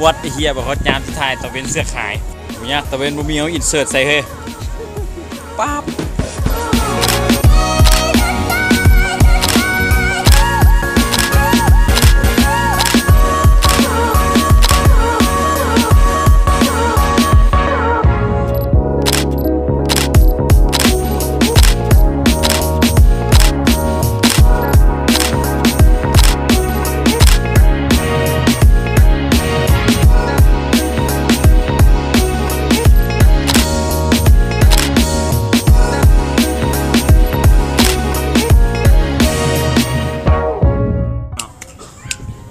ວັດໄອ້ເຫຍ ບໍ່ເຂົ້າຍາມສຸດທ້າຍຕາເວັນເສືອກຫາຍ. ບໍ່ຍາກ ຕາເວັນບໍ່ມີ ເຮົາອິນເສີດໃສ່ເຮີຍ. ປັບ.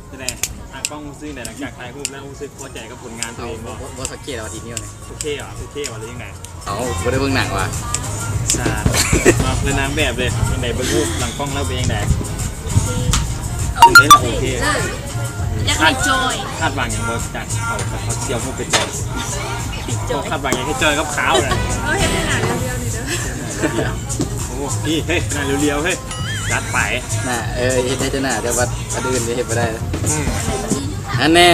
ເປັນໃດ? ອ່າ ກ້ອງຮູ້ສຶກໃດ ຫຼັງຈາກຖ່າຍຮູບແລ້ວ ຮູ້ສຶກພໍໃຈກັບຜົນງານຕົວເອງບໍ່? ບໍ່ ບໍ່ສັງເກດວ່າດີນີ້ວະນີ້. ໂອເຄຫວາ? ໂອເຄຫວາ ຫຼືຈັ່ງໃດ? ເອົາ ບໍ່ໄດ້ເບິ່ງໜັງຫວາ? ສາດ ເນາະ ເປັນນາງແບບເດ້. ຈັ່ງໃດ ເບິ່ງຮູບຫຼັງກ້ອງແລ້ວເປັນຈັ່ງໃດ? ໂອເຄ ເປັນໄດລະ ໂອເຄ. ຢາກໃຫ້ຈອຍ. ຄາດ ຄາດຫວັງຫຍັງບໍ່ຈາກເຂົາ ເຂົາ ເຂົາຊິເອົາຮູບໄປແຈກ? ເຂົາຄາດຫວັງຫຍັງໃຫ້ຈອຍກັບຂາວນະ? ເອີ ເຮັດໃຫ້ໜ້າລຽວໆ ນີ້ເດີ. ໂອ້ ນີ້ ເຮີ້ຍ ໜ້າລຽວໆ ເຮີ້ຍ. ຈັດໄປ. ໜ້າ ເອີ ເຮັດໄດ້ແຕ່ໜ້າ ແຕ່ວ່າອັນອື່ນເຮັດບໍ່ໄດ້. ອືມ ອັນແນ່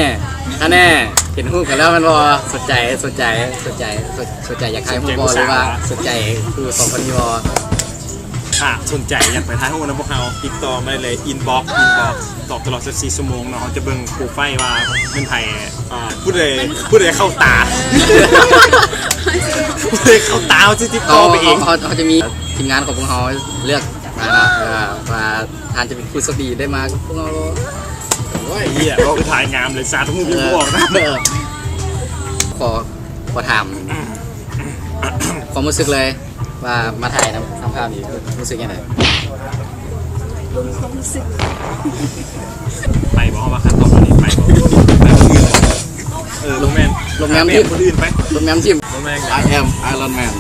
ອັນແນ່ ເຫັນຮູບກັນແລ້ວແມ່ນບໍ່? ສົນໃຈ ສົນໃຈ ສົນໃຈ ສົນ ສົນໃຈຢາກຖ່າຍຮູບບໍ່ ຫຼືວ່າສົນໃຈຜູ້ສອງຄົນນີ້ບໍ່? ຖ້າສົນໃຈຢາກໄປຖ່າຍຮູບນຳພວກເຮົາ ຕິດຕໍ່ມາໄດ້ເລີຍ ອິນບັອກ ອິນບັອກ ຕອບຕະຫຼອດຊາວສີ່ຊົ່ວໂມງເນາະ. ເຮົາຈະເບິ່ງໂປຣໄຟລ໌ວ່າແມ່ນໃຜ ອ່າ ຜູ້ໃດ ຜູ້ໃດເຂົ້າຕາ ຜູ້ໃດເຂົ້າຕາ ເຮົາຊິຕິດຕໍ່ໄປເອງ. ເຮົາ ເຮົາ ເຮົາຈະມີທີມງານຂອງພວກເຮົາເລືອກມາເນາະ ເອີ ວ່າທ່ານຈະເປັນຜູ້ໂຊກດີໄດ້ມາກັບພວກເຮົາ. ໂອ້ຍ ເຫຍ ເວົ້າຄືຖ່າຍງາມເລີຍ ສາດຮູບຍັງບໍ່ອອກນະ. ເອີ ຂໍ ຂໍຖາມຄວາມຮູ້ສຶກເລີຍ ວ່າມາຖ່າຍນຳ ນຳພາບນີ້ ຮູ້ສຶກຈັ່ງໃດ? ບໍ່ມີຄວາມຮູ້ສຶກ. ໄປບໍ່? ເຮົາວ່າຂັ້ນຕອນນີ້ໄປບໍ່? ໄປບໍ່? ເອີ ບໍ່ແມ່ນ ລົງແຮມ ຫາແບບຄົນອື່ນໄປ. ລົງແຮມທີມ ບໍ່ແມ່ນ I am Iron Man.